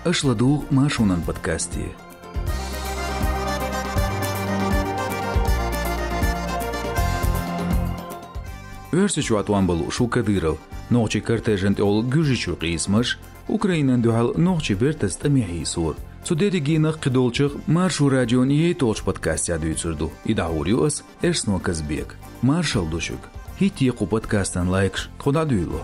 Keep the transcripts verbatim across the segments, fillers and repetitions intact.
Аша ладугӀу Маршонан подкасте. Оьрсийчохь тӀом бан лууш ву Кадыров. Нохчийн кортежан тӀехула Гуьржийчуьра къийсамаш, Украинан дуьхьал нохчийн бертаца тӀаме хьийсор. Цу дерригенах а, кхидолчех а Маршо радион яйтолчу подкастехь дуьйцур ду. И дӀахьур ю ас, Эрсной Казбек. Маршалла ду шуьга. ХӀитте кху подкастан лайкаш тхо дӀадуьйло.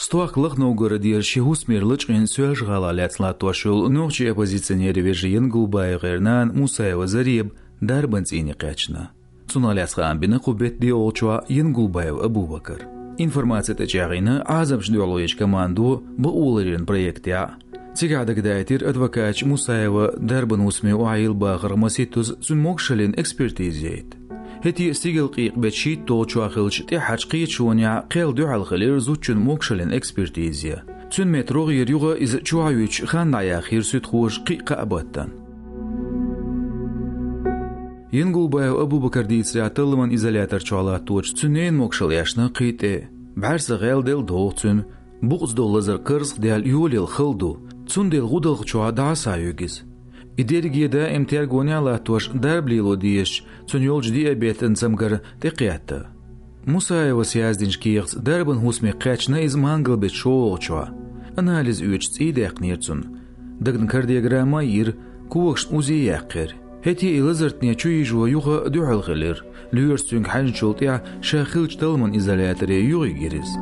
Стохка Лахновгородера шен хӀусамера лачкъийна Соьлжа-ГӀалахь лаьцна латтош йолу нохчийн оппозиционеран вежарий ЯнгулбаевгӀеран нана Мусаева Зареба дарбан цӀийне кхаьчна. Цунах лаьцна хаам бина кху беттан доьалгӀачохь Янгулбаев Абубакара. Информаци тӀечӀагӀйина Ӏазапаш дуьхьалгӀачу командо бакъоларъяран проектехь. Цигахь дагадайтира адвокаташа Мусаева дарбан хӀусаме охьайилла бахарх масийттаза цуьнан могушаллин экспертиза яйта. ХӀетте а стигалкъекъа беттан шийтталгӀачохь хиллачу тӀаьххьарчу кхеташонехь кхел дуьхьал хилира зудчун могушаллин экспертиза. Цуьнан метта рогӀера юха иза чохь а юьтуш, хан дӀаяьхна суьдхоша кхин а кхаа баттана. Янгулбаев Абубакара дийцарехь, талламан изолятор чохь латточу цуьнан ненан могушалла эшна кхин а тӀе. БӀаьрса гӀелделла догӀу цуьнан, букъаца долу лазар карзахдаьлла, йолаелла хала ду, цундела гӀудалхачохь дӀасахьоьгу иза. И дерриге даим тергонехь а латтош, дарба лело дезачу, цуьнан йолчу диабетан цамгар тӀекхетта. Мусаевас яздинчу кехатца, дарбан хӀусаме кхаьчна иза мангал беттан шолгӀачохь. Анализ оьцуш цӀий даьккхинера цуьнан. Дагна кардиограмма а йира, когашна УЗИ а яьккхира. ХӀетте а и лазартане чу йижо юха дуьхьал хилира. Лоьраш цуьнга хьаьжначул тӀаьхьа ша хиллачу талламан изоляторе юхайигира иза.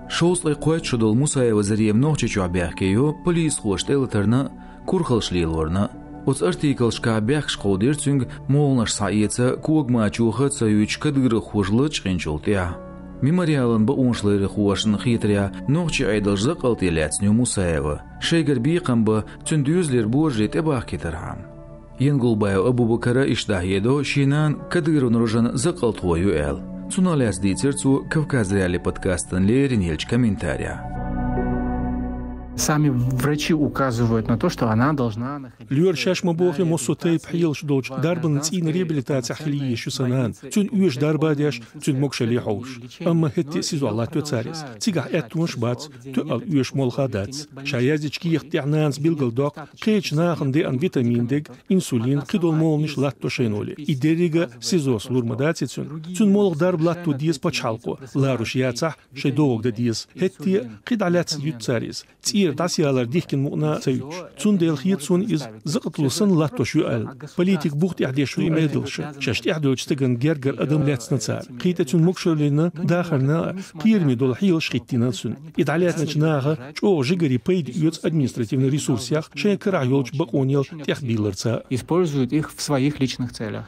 Шовзткъе кхойтта шо долу Мусаева Зарема Нохчийчохь бехке йо полисхоша тӀелатарна а, курхалш лелорна а. Оцу артиклашкахь бехкаш кховдийра цуьнга молханаш схьаэца, кога мачоха а ца юьтуш, кадыровхоша лачкъийначул тӀаьхьа. Мемориалан бакъонашларъярхошна хетарехь, нохчийн Ӏедалша закъалтале лаьцна ю Мусаева. Шайгара бекхам бан, цуьнан доьзалера божарий тӀебахкийтархьама. Янгулбаев Абубакара иштта дӀахьедо шен нана Кадыровн рожан закъалтхо ю аьлла. Цунах лаьцна дийцира цо Кавказ.Реалии подкастан леррина еллачу комментарехь. Сами врачи указывают на то, что она должна находиться... Лоьраша шаьш ма боху, массо а тайпа хьелаш долчу дарбанан цӀийнан реабилитацехь хила езаш ю сан нана. Цуьнан оьшу дарба а деш, цуьнан могушалле а хьовсуш. Амма хӀетте а СИЗО-хь латто цара иза. Цигахь аьттонаш а бац, тоьал оьшу молха а дац. Ша яздечу кехат тӀехь нанас билгалдоккху, кхечу нахана деана витамин, дег, инсулин, кхидолу молханаш латто шайна олий. И дерриг а СИЗО-с лур ма дац цуьнан. Цуьнан молха дарба латто деза пачхьалкхо, ларуш яцахь, шайн догӀу дан деза. ХӀетте а кхидӀа лаьцна юьту цара иза, цӀера дӀасаялар дихкина мукъана а ца юьтуш. Цундела хета суна иза закъатало санна латтош ю аьлла. Политика бух тӀехь деш ду и мел долуш. Шаьш тӀаьхьадоьллачу стагана гергара адам лаьцна цара. Кхин тӀе цуьнан могушаллина, дахарна а кхераме долу хьелаш хӀиттийна цуьнан. И дӀалаьцначу наха чӀогӀа жигарий пайда оьцу административни ресурсех шайн карахь йолчу бакъонел тӀехбийларца. Используют их в своих личных целях.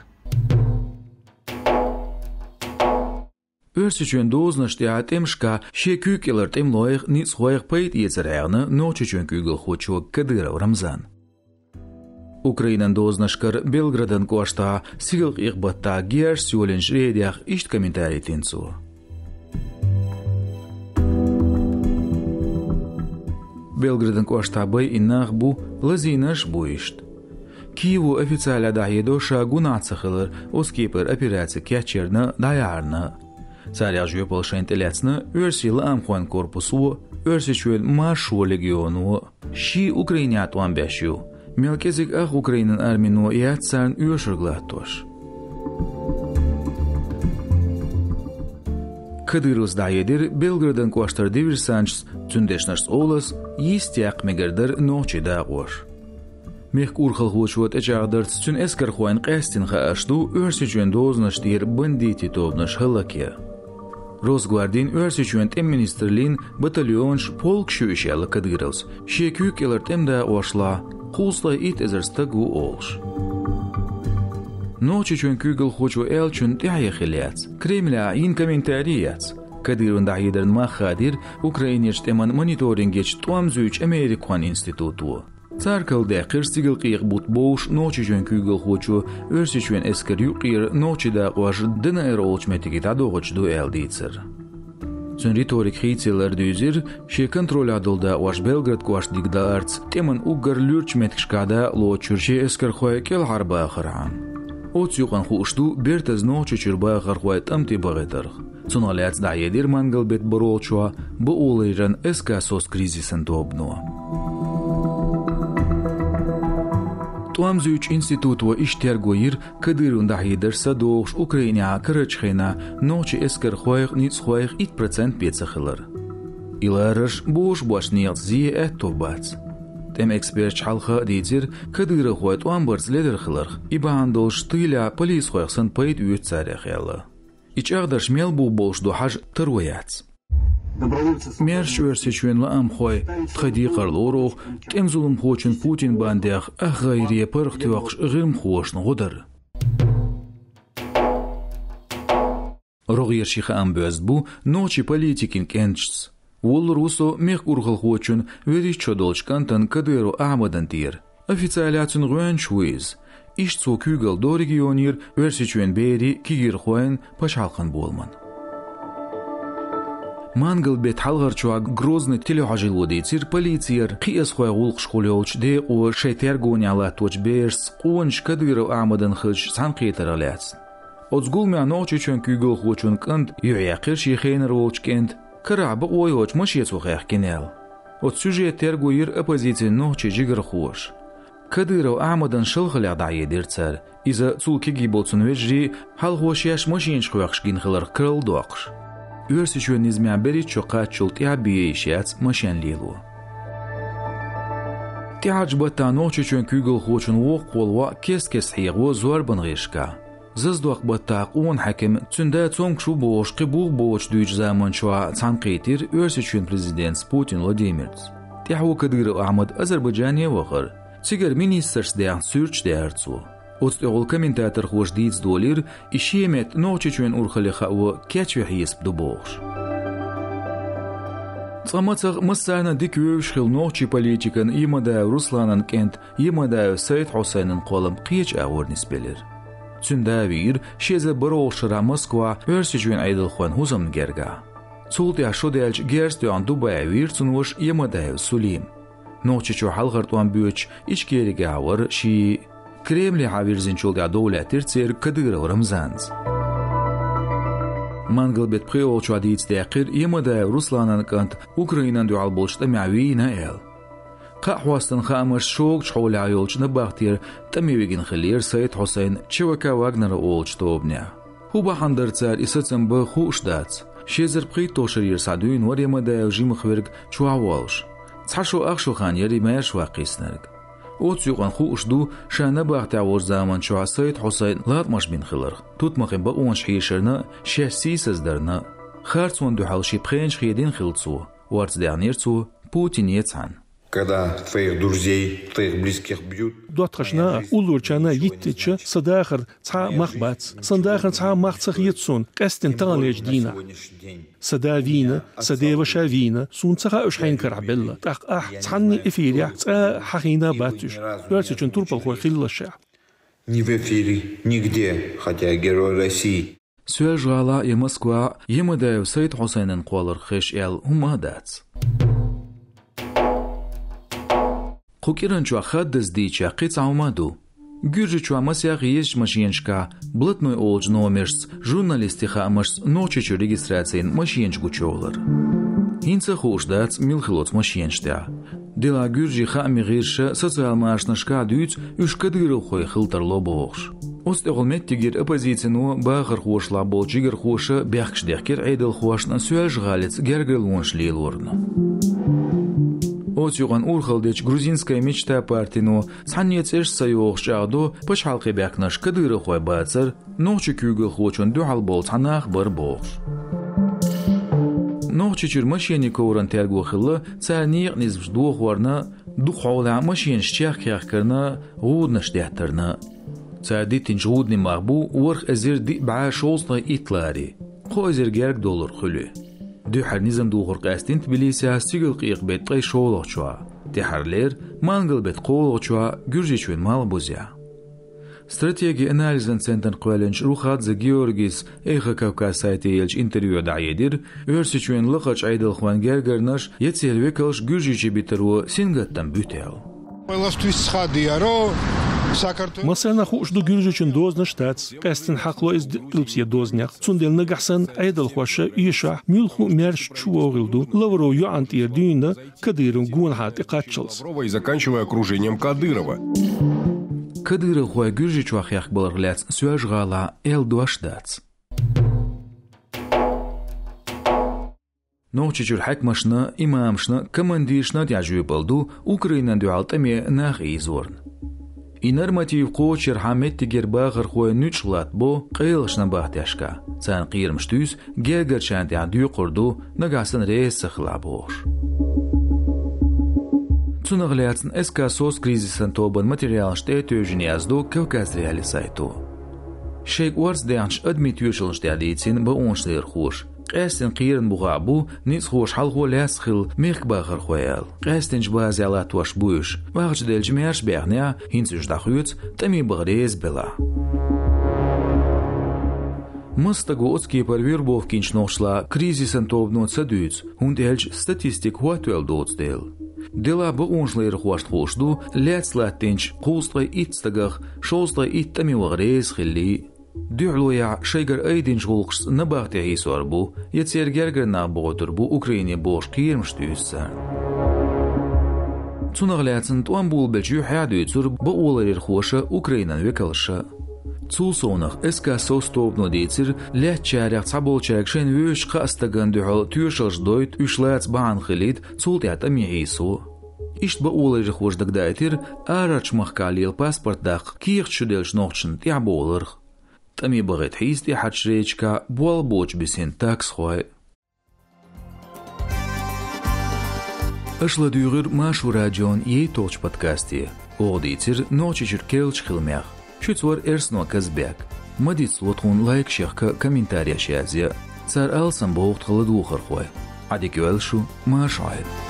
Оьрсийчоьнан дозанаш тӀехь тӀемашкахь шен куьйга кӀелара тӀемалойх а, ницкъахойх а пайда эцар хьехна Нохчийчоьнан куьйгалхочо Кадыров Рамзана. Украинан дозанашкара Белгородан кӀоштахь сигалкъекъа баттахь герзаца йолийначу рейдех иштта комментари дина цо. Белгородан кӀоштахь байина нах бу, лазийнарш а бу иштта. Киево официалехь дӀахьедо ша гунахь ца хилар оцу кепара операци кечъярна а, дӀаяхьарна а. Царех жоьпалла шайна тӀелаьцна оьрсийн лаамхойн корпусо а, Оьрсийчоьнан Маршо легионо а. Шиъ Украинехь тӀом беш ю. Мел кӀезиг ах Украинан армино яц царна оьшург латтош. Кадыровс дӀахьедира, Белгородан кӀоштара диверсанташца, цуьнан дешнашца олу ас, йист яккха мегар дара нохчийн дакъош. Мехкан урхалхочо тӀечӀагӀдарца цуьнан эскархойн къаьсттина хаарш ду Оьрсийчоьнан дозанаш тӀера бандитийн тобанаш хӀаллакъян. Росгвардин, Оьрсийчоьнан тӀеман министраллин батальонаш, полкаш ю уьш аьлла Кадыровс, шен куьйга кӀелара тӀеман дакъошлахь кхузткъе итт эзар стаг ву олуш. Нохчийчоьнан куьйгалхочо аьллачунна тӀаьхье хилла яц, Кремлехь йина комментари яц. Кадыровн дӀахьедарна мах хадийра Украинерчу тӀеман мониторингечу тӀом зуьйчу Америкахойн институто. Цара карладаьккхира сигалкъекъа бутт бовш Нохчийчоьнан куьйгалхочо Оьрсийчоьнан эскарна юккъера нохчийн дакъош ДНР олучу меттиге дӀадохуьйтуш ду аьлла дийцар. Цуьнан риторика хийцалур дуьйзира, шен контролехь долу дакъош Белгород кӀошта дигадаларца тӀеман уггар луьрачу меттигашкахь дакъа лоцуш йолу шен эскархой кӀелхьарбахархьама. Оцу юкъана хууш ду бертаза Нохчийчуьра бахархой тӀам тӀе бахийтарх. Цунах лаьцна дӀахьедира Мангал-бетта баролчо бакъоларъяран эс касос кризисан тобано. ТӀом зуьйчу институто иштта терго йира, Кадыровн дӀахьедар са дохуш Украинехь карарчу хенахь нохчийн эскархойх а, ницкъахойх а итт процент бен ца хилар. И ларарш бозуш боцчу некъаца зен аьтто бац. ТӀеман эксперташа хьалха а дийцира, кадыровхой тӀом барца ледара хиларх, и бахьана долуш тыйла полисхойх санна пайда оьцу царех аьлла. И чӀагӀдарш мел бух болуш ду хьажа таро яц. Мерсачу Оьрсийчоьнан лаамхой, тхан декхар лорох, тӀеман зуламхочун Путин бандех ах гӀайре паргӀатоькхуш гӀирмахошна гӀо дар. РогӀера ши хаам боьзна бу нохчийн политикин кӀенташца. Воллур ву со мехкан урхалхочун вуьрхӀитта шо долчу кӀантана Кадыров Ахьмадан тӀера. Официалехь цуьнан гӀоьнча ву иза. Иштта цо куьйгалла до регионера Оьрсийчоьнан берийн, кегийрхойн, пачхьалкхан боламан. Мангал-бетта хьалхарчохь Грозный телехьожалло дийцира полицера кхиазхойн гӀуллакхаш хуьлу йолчу декъо шайн тергонехь латточу берашца къоначу Кадыров Ахьмадан хиллачу цхьаьнакхетарх лаьцна. Оцу гуламехь Нохчийчоьнан куьйгалхочун кӀант юьхьъяьккхира шен хенара волчу кӀентан, карахь бакъо йоцчу машенцо хаьхкина аьлла. Оцу сюжетан терго йира оппозицин нохчийн жигархоша. Кадыров Ахьмадан шалхаллех дӀахьедира цара, иза цул кегий болу цуьнан вежарий хьалхо шаьш машенаш хьоькхуш гина хиларх карладоккхуш. Оьрсийчоьнан низамехь берхӀитта шо кхаччалц тӀаьхьа бен йиш яц машен лело. ТӀаьхьарчу баттахь Нохчийчоьнан куьйгалхочун воккхах волу воӀ кест-кеста хьехаво зорбанан гӀирсашкахь. Заздоккху баттахь къона хьаькам, цуьнан да цомгуш ву бохуш, кхин бух боцуш дуьйцучу заманчохь цхьаьнакхийтира Оьрсийчоьнан президентаца Путин Владимирца. ТӀаьхьо Кадыров Ахьмад Азербайджане а вахара. Цигара министршца даьхна суьрташ даьхьира цо. Оцу тӀехула комментаторхоша дийца долийра, и шен метта Нохчийчоьнан урхалле хао кечве хьесап ду бохуш. Цкъа мацах массарна а дика вевзаш хилла нохчийн политикан Ямадаев Русланан кӀентан Ямадаев Сайд-Хьусайнан кхоллам кхечу агӀор нисбелира. Цуьнан да вийра ши эзар бархӀолгӀачу шарахь Москвахь Оьрсийчоьнан Ӏедалхойн хӀусамна гергахь. Цул тӀаьхьа шо даьлча герз тоьхна Дубай вийра цуьнан ваша Ямадаев Сулим. Нохчийчохь хьалхара тӀом боьдуш Ичкеригахь вара ший. Кремлехьа вирзинчул тӀаьхьа дов лаьттира церан Кадыров Рамзанца. Мангал-бетта пхоьалгӀачохь дийца даьккхира Ямадаев Русланан кӀант Украинана дуьхьал болчу тӀамехь вийна аьлла. Кхаа хьостан хаамашца шогачу хьолехь йолчу набахтера тӀаме вигина хиллера Сайд-Хьусайн ЧВК Вагнера олучу тобанехь. ХӀун бахьана дара цара и сацам бан хууш дац. Ши эзар пхийтталгӀачу шарера схьа дуьйна вара Ямадаев жимах верг чохь воллуш. Цхьа шо ах шо хан яра и маьршаваккха хиснарг. Оцу юкъана хууш ду, ша набахтехь волчу заманчохь Сайд-Хьусайн латкъамаш бина хиларх, тутмакхийн бакъонаш хьешарна а, шаьш сийсаздарна а. Харцонна дуьхьал шен пхенаш хедина хилла цо, орца даьхнера цо Путине цхьаьна. Когда твоих друзей, твоих близких бьют. ДоттагӀашна а, уллорачарна а йиттича, сан дахар цхьа а мах бац. Сан дахар цхьа а мах ца хета суна, къаьсттина таханлерчу дийнахь. Сан да вийна, сан ден ваша вийна, суна ца хаьа уьш хьенан карахь белла. ТӀаккха ахь цхьанне эфирехь цкъа а хьахийна бац уьш, Оьрсийчоьнан турпалхой хиллашехь. Ни в эфире, нигде, хотя Герой России. Соьлжа-ГӀалахь я Москвахь Ямадаев Сайд-Хьусайнан кхолларх хезаш аьлла хӀума а дац. Кху кӀиранчохь хаддаза дийцича кхин цхьа хӀума а ду. Гуьржийчохь масех езачу машенашкахь блатной олучу номершца, журналистийн хаамашца Нохчийчуьра регистрацина машенаш гучуйовлар. ХӀинца а хууш дац, мила хилла оцу машенаш тӀехь. Делахь гуьржийн хаамийн гӀирсаша социал машанашкахь дуьйцу уьш кадыровхой хила тарло бохуш. Оцу тӀехула меттигера оппозицино бахархошлахь болчу жигархоша бехкаш дехкира Ӏедалхошна Соьлжа-ГӀалица гергарлонаш лелорна. Оцу юкъана урхалла дечу «Грузинская мечта» партино цхьанне цӀераш ца йохуш чӀагӀдо пачхьалкхе баьхкинарш кадыровхой бацар, нохчийн куьйгалхочунна дуьхьал болу цхьа нах бара бохуш. Нохчийчуьра машенийн ковран терго хилла цара некъан низамаш дохорна, дукха хьолехь машенаш чехка хехкарна, гӀуданаш деттарна. Цара диттинчу гӀуданийн мах бу ворхӀ эзар диъ бӀе шовзткъе итт лари, кхо эзар герга доллар хуьлу. Дуьххьара низам духар къаьстина Тбилисехь стигалкъекъа беттан ткъе шолгӀачохь, тӀаьххьарлера Мангал-беттан кхоалгӀачохь Гуьржийчоьнан малхбузехь. Стратегин анализан центрна кхоьллинчу Рухадзе Георгис «Эхо Кавказ» сайте еллачу интервьюхь дӀахьедира, Оьрсийчоьнан лакхарчу Ӏедалхойн гергарнаш я церан векалш Гуьржийчу битаро сингаттам буьту аьлла. Ластуьйсхьа диаро. Массарна хууш ду гуьржичун дозанаш дац, къаьстина хьакхало иза декъилпсе дозанех. Цундела нагахь санна Ӏедалхоша эшахь, муьлхха а маьрша чу вогӀийла ду Лавров йоӀан тӀера дуьйна Кадыровн гонахьа тӀекхаччалц. Лаврова и заканчивая окружением Кадырова. Кадыровхой Гуьржичохь хехкабаларх лаьцна Соьлжа-ГӀалахь аьлла дош дац. Нохчийчуьра хьаькамашна, имамашна, командирашна тӀехь жоьпалла ду Украинан дуьхьал тӀаме нах ийзорна. И норматив кхочушъярхьа меттигера бахархой нуьцкъала латтабо къайлахчу набахтешкахь, царна кхерамаш туьйсу, гергарчарна тӀехь доькъур ду, нагахь санна реза ца хилахь бохуш. Цунах лаьцна СК «СОС» кризисан тобанан материалашна тӀе а тевжина яздо Кавказ.Реалии сайто. Шайга орца даьхначу адамийн тоьшаллаш тӀехь дийцина бакъонашларъярхоша, къаьстина кхеран бухахь бу ницкъахоша хьалхо лаьцна хилла мехкан бахархой аьлла. Къаьстинчу базехь латтош бу уьш. Вахча делча маьрша баьхнехь, хӀинца уьш дӀахоьцу, тӀаме баха реза белахь. Маса стаг ву оцу кепара вербовка йинчу нохчашлахь кризисан тобано ца дуьйцу, хӀунда аьлча статистика хӀоттавелла доцу дела. Делахь бакъонашларъярхошна хууш ду, лаьцна латтийначу кхузткъе итт стагах шовзткъе итт тӀаме ваха реза хиллий. Дуьхьалонехь шайгара айдинчу гӀуллакхашца набахте хьийсор бу, я церан гергара нах бохуьйтур бу Украине бохуш кхерамаш туьйсу царна. Цунах лаьцна тӀом болабелча юьххьехь а дуьйцура бакъоларъярхоша, Украинан векалша. Цул совнах СК «СОС» тобано дийцира, лаьцначарех цхьаболчаьрга шайна вевзачу кхаа стагана дуьхьал тоьшаллаш дойту, уьш лаца бахьана хилийта, цул тӀаьхьа тӀаме хьийсо. Иштта бакъоларъярхоша дагадаийтира арарчу махкахь лела паспорт даккха кехат шу деллачу нохчашна тӀаьхьабовларх. ТӀаме бахийта хьийза тӀаьххьарчу рейдашкахь болх боцуш бисина таксхой. Аша ладуьйгӀира Маршо радион яйтталгӀачу подкасте. Оха дийцира Нохчийчуьра керлачу хиламех. Шуьца вара Эрсно Казбек. Ма дицло тхуна лайкаш яхка, комментареш язъян. Цара алсамбоху тхан ладогӀархой. Ӏадика йойла шу, марша Ӏойла.